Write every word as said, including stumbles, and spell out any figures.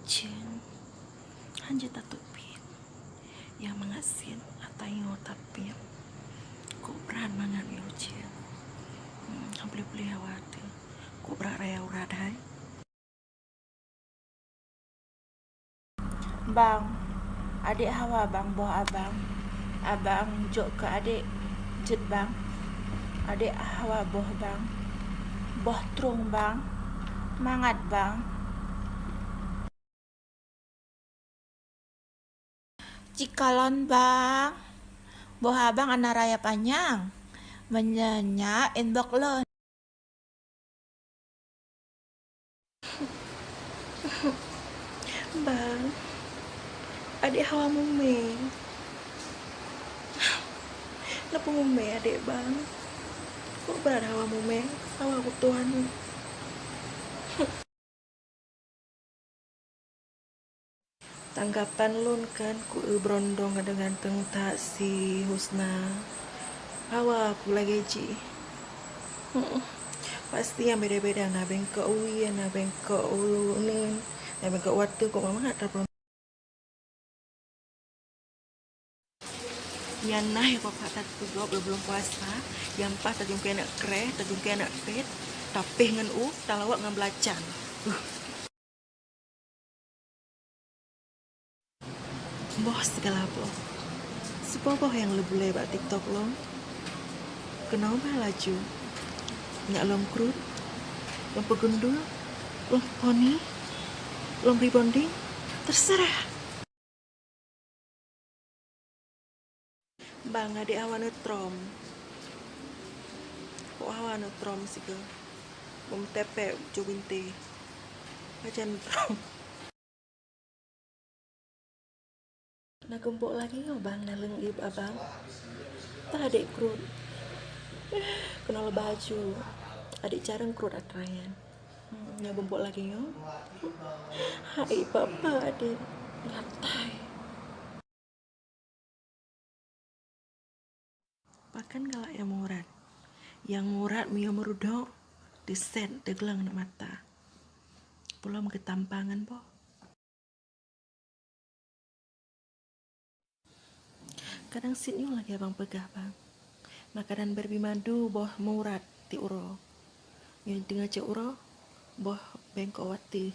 Cen, hanjeuet tateubiet. Nyang mangat sit ata nyoe tapiep. Kok brat mangat nyoe, Cen. Hmm, hana puléh-puléh hawa teuh. Kok brat raya urat hai. Bang, adék hawa bang boh abang. Abang jok keu adék jeuet bang. Adék hawa boh bang. Boh trong bang. Mangat bang. Cikalon bang, boh abang ana raya panyang. Meunyoe nyak inbox lôn. Bang, adék hawa mumé. Leupah mumé adék bang. Kok brat hawa mumé, hawa kutoh aneuk. Tanggapan lôn kan, ku eu beurondong ganteng-ganteng that si Husna. Hawa ku lagée jih. Hmm, pasti nyang beda-beda, na bengkok wie, na bengkok uneuen, na bengkok watée, kok mangat that beurondong. Nyan na nyang pakat that peugob lom bulan puasa, nyang paih tajungkai aneuk kreh, tajungkai aneuk pet, tapéh ngon u, talawak ngon beulacan. Uh. Boh sigala boh. Sipo boh nyang lôn bulée bak TikTok lôn. Keunoe bah laju. Nyak lôn krut, lôn peugundul, lôn poni, lôn rebonding, terserah. Bang, adék hawa neutrom. Kok hawa neutrom sigoe? Beumeuteupeue ujoe bintéh. Pajan neutrom. Na geumbok lagée nyoe bang, na leung ié abang. Tah adék krut. Keunoe lôn baju. Adék jareueng krut atra nyan. Hmm, nyoe geumbok lagée nyoe. Hai papa adék. Gatai. Pakon galak nyang murat? Nyang murat meunyoe meurudok, teuset teugleng aneuk mata. Peulom geutampa ngon boh. Kadang sit nyoe lagée abang peugah bang. Makanan berbi madu boh murat tiep uroe. Nyoe teungoh cok uroe, boh bengkok watée.